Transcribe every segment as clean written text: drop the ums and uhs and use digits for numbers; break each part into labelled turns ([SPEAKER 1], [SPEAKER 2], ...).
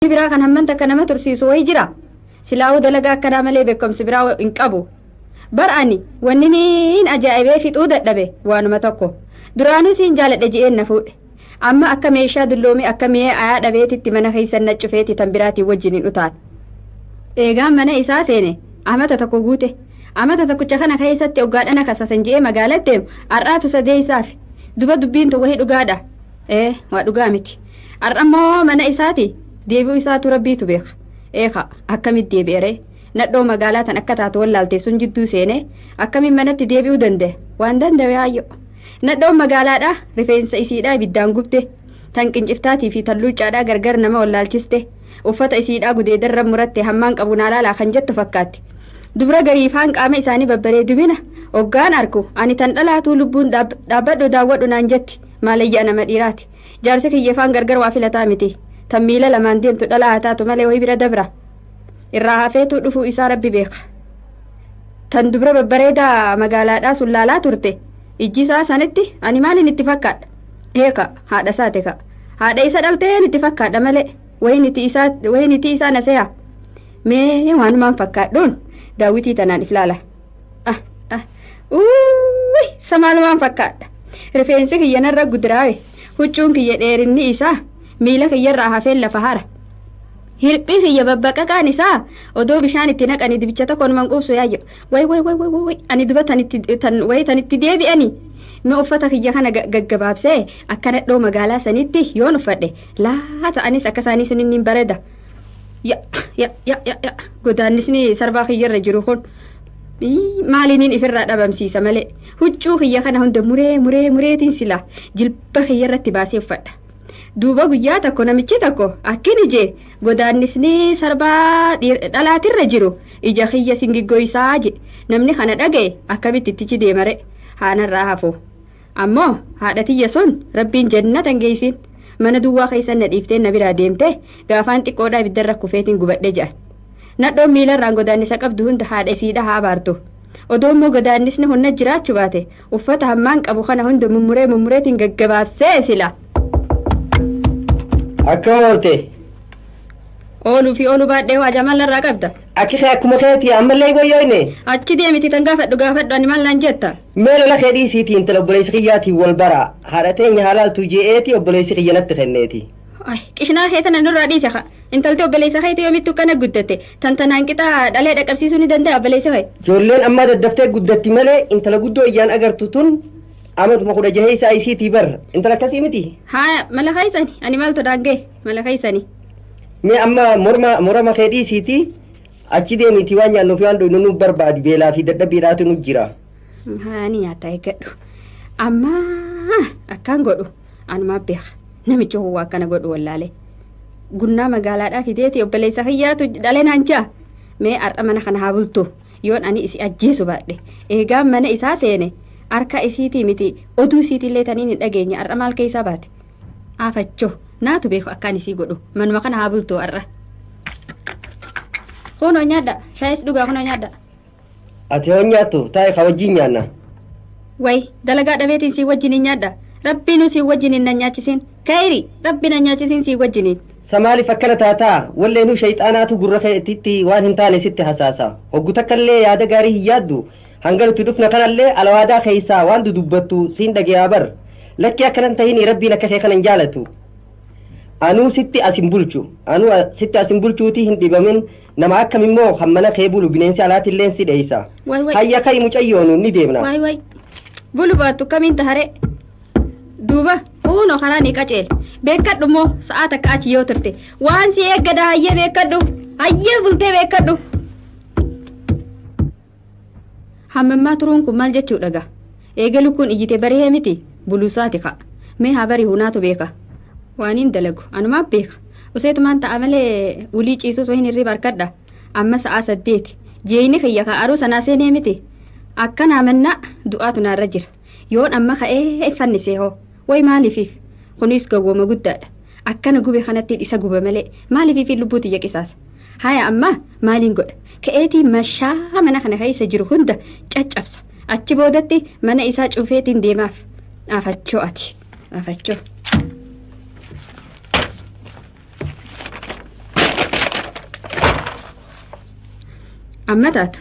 [SPEAKER 1] Biraa kan hamman takka nama tursiisu wayi jira. Silaa'uu dalagaa akkanaa malee beekumsi biraa hin qabu. Bar ani wanni niin ajaa'ibee fixuu dadhabe waanuma tokko. Duraanuu siin jaaladhe je'een na fuudhe. Amma akka meeshaa dulloomee akka mi'ee ayaa dhabeetitti mana keessa na cufeeti tan biraatiin wajjin hin utaal. Eegaan mana isaa seene amata tokko guute. Amata tokkicha kana keessatti hoggaadhana kasasan je'ee magaalatti deemu har'aatu sadeessaafi. Duba dubbiin tun wahi dhugaadha. Ee waa dhugaa miti. Har'ammoo mana isaati deebi'uu isaatu rabbiitu beeka. Eeka akkamitti deebi'e ree? Nadhoo magaalaa tan akka taatu wallaalte sun jidduu seenee akkamiin manatti deebi'uu danda'e? Waan danda'e haayyo. Nadhoon magaalaadhaa rifeensa isiidhaa ibiddaan gubde. Tan qinciftaatii fi tan luuccaadhaa gargar nama wallaalchiste. Uffata isiidhaa gudeedarra muratte hammaan qabu naa laalaa kan jettu fakkaatti. Dubra gariifaan qaama isaanii babbareedumina hoggaan arku ani tan dhalaatuu lubbuun dhaabbadhu daawwadhu naan jetti. Maalayyaa nama dhiiraati. Jaarsi kiyyefaan gargar waa filataa miti. Tan miila lamaan deemtu dhalaa haa taatu malee wayi bira dabra. Irraa hafeetuu dhufuu isaa rabbi beeka. Tan dubra babbareedaa magaalaadhaa sun laalaa turte. Ijji isaa sanitti ani maalin itti fakkaadha? Eeka haadha isaati ka. Haadha isa dhalteen itti fakkaadha malee wayi nitii isaa na seha. Mee waanumaan fakkaadhuun daawwitii tanaan if laala. Ah ah uuy sa maalumaan fakkaadha. Rifeensi kiyya narra gudiraawe huccuun kiyya dheerinni isaa miila kiyyarraa hafeen lafa hara. Hirphii kiyya babbaqaqaan isaa odoo bishaan itti naqanii dibicha tokko numan quubsu yaayyo. Way way way way way ani duba tan itti tan way tan itti deebi'ani. Mee uffata kiyya kana gaggabaabsee akka nadhoo magaalaa sanitti yoon uffadhe laata anis akka isaanii sun inni bareeda. Ya ya ya ya ya godaannisni sarbaa kiyyarra jiru kun maaliiniin ifirraa dhabamsiisa malee huccuu kiyya kana hunda muree muree mureetiin sila jilba kiyyarratti baasee uffadha. Duuba guyyaa tokko namichi tokko akkin ije godaannisni sarbaa dhalaatirra jiru ija kiyya singiggoysaa jedhe. Namni kana dhaga'e akkamitti ittichi deemare haanarraa hafu. Ammoo haadha tiyya sun rabbiin jannatan geessin mana duwwaa keessan na dhiiftee na biraa deemte gaafaan xiqqoodhaa ibiddarra kufeetiin gubadhe jedhan. Nadhoon miilarraan godaannisa qabdu hunda haadha isiidha haa abaartu. Odoo immoo godaannisni hunna jiraachuu baate uffata hammaan qabu kana hunda mummuree mummureetiin gaggabaabsee sila.
[SPEAKER 2] Akkam oolte?
[SPEAKER 1] Ooluu fi ooluu baadhee waa jamal irraa qabda.
[SPEAKER 2] Akki kee akkuma keetii ammallee goyyooyne.
[SPEAKER 1] Achi deemiti tan gaafadhu gaafadhu ani maal naan jetta?
[SPEAKER 2] Mee lola kee dhiisiitii intala obboleessi kiyyaatiin wal bara. Haadha teenya haalaaltu je'eeti obboleessi kiyya natti kenneeti.
[SPEAKER 1] Ay, qishnaa kee tana nurraa dhiise haa. Intalti obboleessa keetii yoomittu akkana guddatte tan tanaan qixa dhalee dhaqqabsiisuu ni danda'a obboleessa kee.
[SPEAKER 2] Ijoolleen ammaa daddaftee guddatti malee intala guddoo iyyaan agartu tun amatuma 16 isaa isiitii bar. Intala akkasii miti.
[SPEAKER 1] Haa mala keessani ani maaltu daangee mala keessani.
[SPEAKER 2] Mee amma morma morama kee dhiisiitii achi deemiitii waan nyaannuuf waan dhugnu nu barbaadi beelaa fi dadhabbiidhaatu nu jira.
[SPEAKER 1] Haa ni nyaata eeggadhu. Amma akkaan godhu anumaa beeka. Namicha hoo akkana godhu wallaalee. Gunnaa magaalaadhaa fideeti obboleessa kiyyaatu dhalee naan jaa. Mee har'a mana kana haa bultu. Yoon ani isi ajjeesu baadhe. Eegaan mana isaa seene harka isiitii miti oduu isiitillee taniin hin dhageenye har'a maal keessaa baate. Afachoo naatu beeku akkaan isii godhu manuma kana haa bultu har'a. Kunoo nyaadha shaayis dhugaa kunoo nyaadha.
[SPEAKER 2] Ati hoo nyaattu taa'e ka wajjin nyaanna.
[SPEAKER 1] Way dalagaa dhabeetiin sii wajjin hin nyaadha. Rabbiinuu sii wajjin hin na nyaachisin. Kayri rabbi na nyaachisin sii wajjiniin.
[SPEAKER 2] Sa maaliif akkana taataa? Walleenuu shayxaanaatu gurra keetitti waan hin taane sitti hasaasa. Hoggu takka illee yaada gaarii hin yaaddu. Hanga nuti dhufna kanallee alawaadaa keessaa waan dudubbattu siin dhageeyaa bar. Lakkii akkanan tahinii rabbiin akka kee kana hin jaalatu. Anuu sitti as hin bulchu. Anuu sitti as hin bulchuutii hin dhibamin. Nama akkam immoo kan mana kee bulu bineensi alaatilleen si dheeysa.
[SPEAKER 1] Way way.
[SPEAKER 2] Hayya ka'i mucayyoonu ni deemna.
[SPEAKER 1] Waay waay. Bulu baattu kamiin tahare? Duuba huunoo karaa ni qaceele. Beekadhu immoo sa'aa takka achi yoo turte. Waan si eeggada hayyee beekadhu. Hayyee bultee beekadhu. Hammammaa turuun kun maal jechuudha gaa? Eega lukkuun iyyite barihee miti buluusaati ka'a. Mee haa bari'u naatu beeka. Waan hin dalagu anumaaf beeka. Useetumaan ta'a malee ulii ciisus wahin hirriba harkadha. Amma sa'aa 8. Jeeyni kiyya ka aruu sanaa seenee miti. Akkanaa mannaa du'aatu naarra jira. Yoon amma ka'ee fannisee hoo. Way maaliifiif? Kunis gowwooma guddaadha. Akkana gube kanattiin isa guba malee maaliifiif lubbuu tiyya qisaasa? Haya amma maaliin godha? Ka'eetii mashaa mana kana keessa jiru hunda caccabsa. Achi boodatti mana isaa cufeetiin deemaaf. Afachoo ati. Afachoo. Amma taatu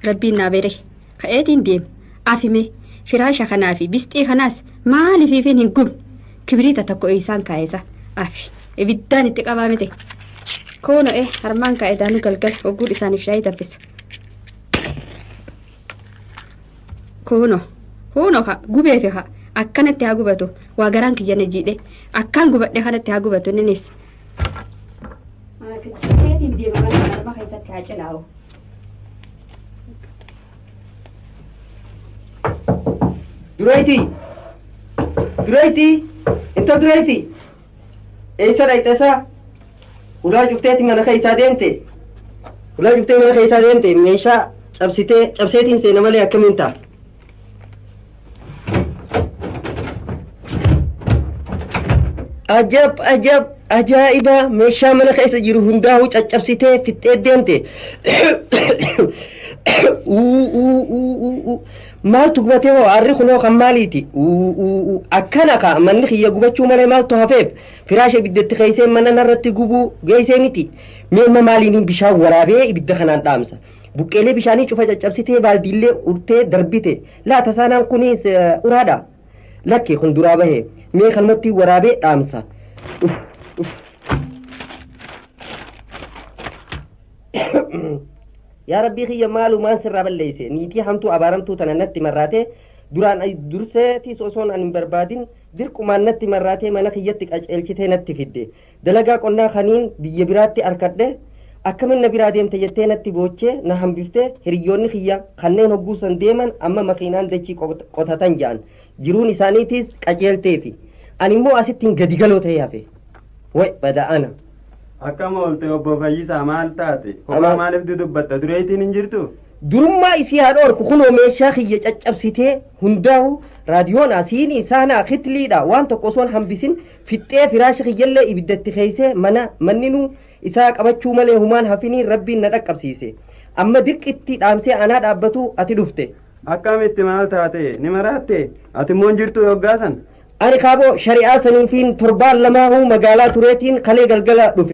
[SPEAKER 1] rabbiin naa bere ka'eetiin deema afime firaasha kanaa fi bisxii kanaas maaliifiifin hin gubne kibiriita tokko isaan kaa'esa afi ibiddaan itti qabaa mite. Koono harmaan kaa'e daanuu galgala ogguun isaaniif shaayii danfisu. Koono koono ka gubeefi ka akkanatti haa gubatu waa garaan kiyyana jiidhe akkaan gubadhe kanatti haa gubatu innis. Keetiin deema kana harma keessatti haa cilaa'u.
[SPEAKER 2] Dureetii! Dureetii! Inta dureetii! Eessa dhaqxe isaa? Hulaa cufteeti mana keessaa deemte. Hulaa cuftee mana keessaa deemte meeshaa cabsitee cabseetiin seena malee akkamiin ta'a? Ajab ajab ajaa'iba meeshaa mana keessa jiru hundaa'uu caccabsitee fixxee deemte. Maaltu gubatee hoo arri kunoo kan maaliiti? Akkana ka manni kiyya gubachuu malee maaltu hafeef firaasha ibiddatti keessee mana narratti gubuu geessee miti. Mee amma maaliin bishaan waraabee ibidda kanaan dhaamsa. Buqqeelee bishaanii cufa caccabsitee baaldiillee urtee darbite. Laata saanaan kunis uraadha. Lakki kun duraa bahe mee kanumatti waraabee dhaamsa. Yaa rabbii kiyya maalumaan sirraa balleeyse niitii hamtuu abaaramtuu tana natti marraatee duraan durseetis osoon ani hin barbaadin dirqumaan natti marraatee mana kiyyatti qaceelchitee natti fidde dalagaa qonnaa kaniin biyya biraatti arkadhe akkamin na biraa deemte jettee natti boochee na hambiftee hiriyyoonni kiyya kanneen hogguusan deeman amma makiinaan dachii qotatan ja'an jiruun isaaniitis qajeelteefi ani immoo asittiin gadi galoo ta'ee hafe way bada'ana.
[SPEAKER 3] Akkam oolte obbo Fayyisaa maal taate? Kophaa maaliif dudubbatta? Dureetiin hin jirtu?
[SPEAKER 2] Durummaa isii haa dhoorku kunoo meeshaa kiyya caccabsitee hundaa'u raadiyoon asiinii saanaa kitliidha waan tokko osoon hambisin fixxee firaasha kiyyallee ibiddatti keeysee mana manninuu isaa qabachuu malee humaan hafinii rabbiin na dhaqqabsiise. Amma dirqitti dhaamsee anaa dhaabbatu ati dhufte.
[SPEAKER 3] Akkamitti maal taate? Ni maraatte? Ati immoo hin jirtu yoggaa san?
[SPEAKER 2] Ani kaaboo shari'aa saniifiin torbaan lamaahuu magaalaa tureetiin kalee galgala dhufe.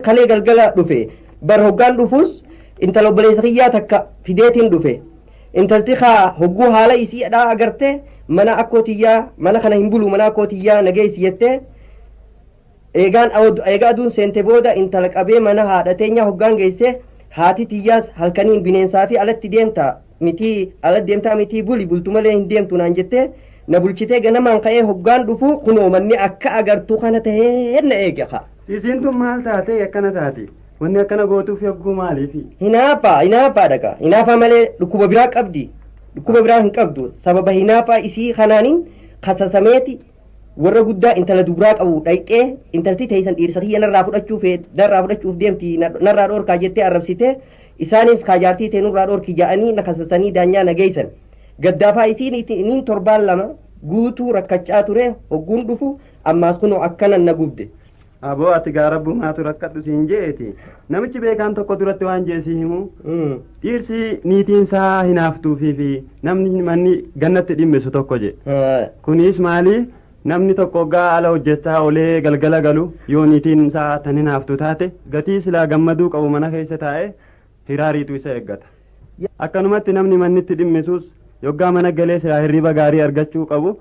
[SPEAKER 2] Kalee galgala dhufe. Bar hoggaan dhufus intala obboleessa kiyyaa takka fideetiin dhufe. Intalti kaa hogguu haala isiidhaa agarte mana akkoo tiyyaa mana kana hin bulu mana akkoo tiyyaa nageessi jettee eegaan eegaa aduun seente booda intala qabee mana haadha teenyaa hoggaan geesse haati tiyyaas halkaniin bineensaa fi alatti deemta mitii alatti deemtaa mitii buli bultu malee hin deemtu naan jettee na bulchitee ganamaan ka'ee hoggaan dhufu kunoo manni akka agartuu kana tahee na eege kaa.
[SPEAKER 3] Isiin tun maal taate akkana taate? Wanni akkana gootuuf yogguu maaliifi?
[SPEAKER 2] Hinaaffaa hinaaffaa dhaqa hinaaffaa malee dhukkuba biraa qabdi dhukkuba biraa hin qabdu sababa hinaaffaa isii kanaaniin kasasameeti warra guddaa intala dubraa qabu dhayxee intalti teessan dhiirsa kiyya narraa fudhachuu narraa fudhachuuf deemti narraa dhoorkaa jettee arrabsitee isaanis kaajaartii tee nurraa dhoorki ja'anii na kasasanii daanyaa na geessan gaddaafaa isiin niin torbaan lama guutuu rakkachaa ture hogguun dhufu ammaas kunoo akkana na gubde.
[SPEAKER 3] Aboo ati gaa rabbumaatu rakkadhu siin je'eeti. Namichi beekaan tokko duratti waan jeesii himu dhiirsi niitiin isaa hinaaftuufii fi namni manni gannatti dhimmisu tokko jedhe. Kunis maali? Namni tokko hoggaa ala hojjechaa olee galgala galu yoo niitiin isaa tan hinaaftu taate gatii silaa gammaduu qabu mana keessa taa'ee hiraariitu isa eeggata. Akkanumatti namni mannitti dhimmisus yoggaa mana galee silaa hirriba gaarii argachuu qabu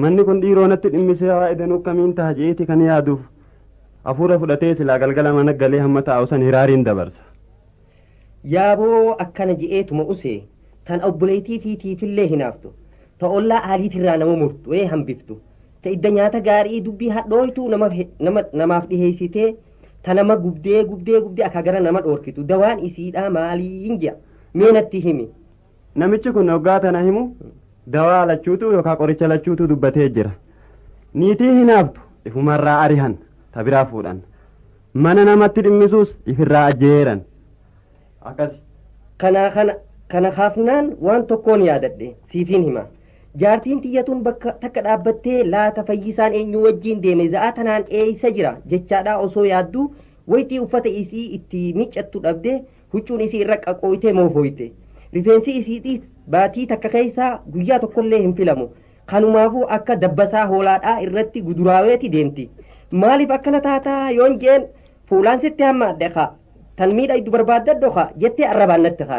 [SPEAKER 3] manni kun dhiiroo natti dhimmisee haa edanuu akkamiin ta'a je'eeti kan yaaduuf hafuura fudhatee silaa galgala mana galee hamma taa'u san hiraariin dabarsa.
[SPEAKER 2] Yaaboo akkana je'eetuma use tan obboleettii fiitiifillee hinaaftu ta ollaa aaliitirraa nama murtu ee hambiftu ta idda nyaata gaarii dubbii hadhooytuu namaaf dhiheessitee ta nama gubdee gubdee gubdee akka gara nama dhoorkitu dawaan isiidhaa maaliin je'a mee natti himi.
[SPEAKER 3] Namichi kun hoggaa tana himu dawaa lachuutu yookaan qoricha lachuutu dubbatee jira. Niitii hinaaftu ifumarraa arihan ta biraa fuudhan. Mana namatti dhimmisuus ifirraa ajjeeran. Akkas.
[SPEAKER 2] Kana kana kana kaafnaan waan tokkoon yaadadhe siifiin hima. Jaartiin tiyyatuun bakka takka dhaabbattee laata fayyisaan eenyu wajjiin deeme za'aa tanaan eeysa jira jechaadhaa osoo yaaddu wayitii uffata isii itti miiccattu dhabde huccuun isii irra qaqooytee moofooyte. Rifeensi isiitiis baatii takka keessaa guyyaa tokkollee hin filamu. Kanumaafuu akka dabbasaa hoolaadhaa irratti guduraaweeti deemti. Maaliif akkana taataa yoon jeen fuulaan sitti hammaadhe kaa. Tan miidhagdu barbaaddadhu kaa jettee arrabaan natti kaate.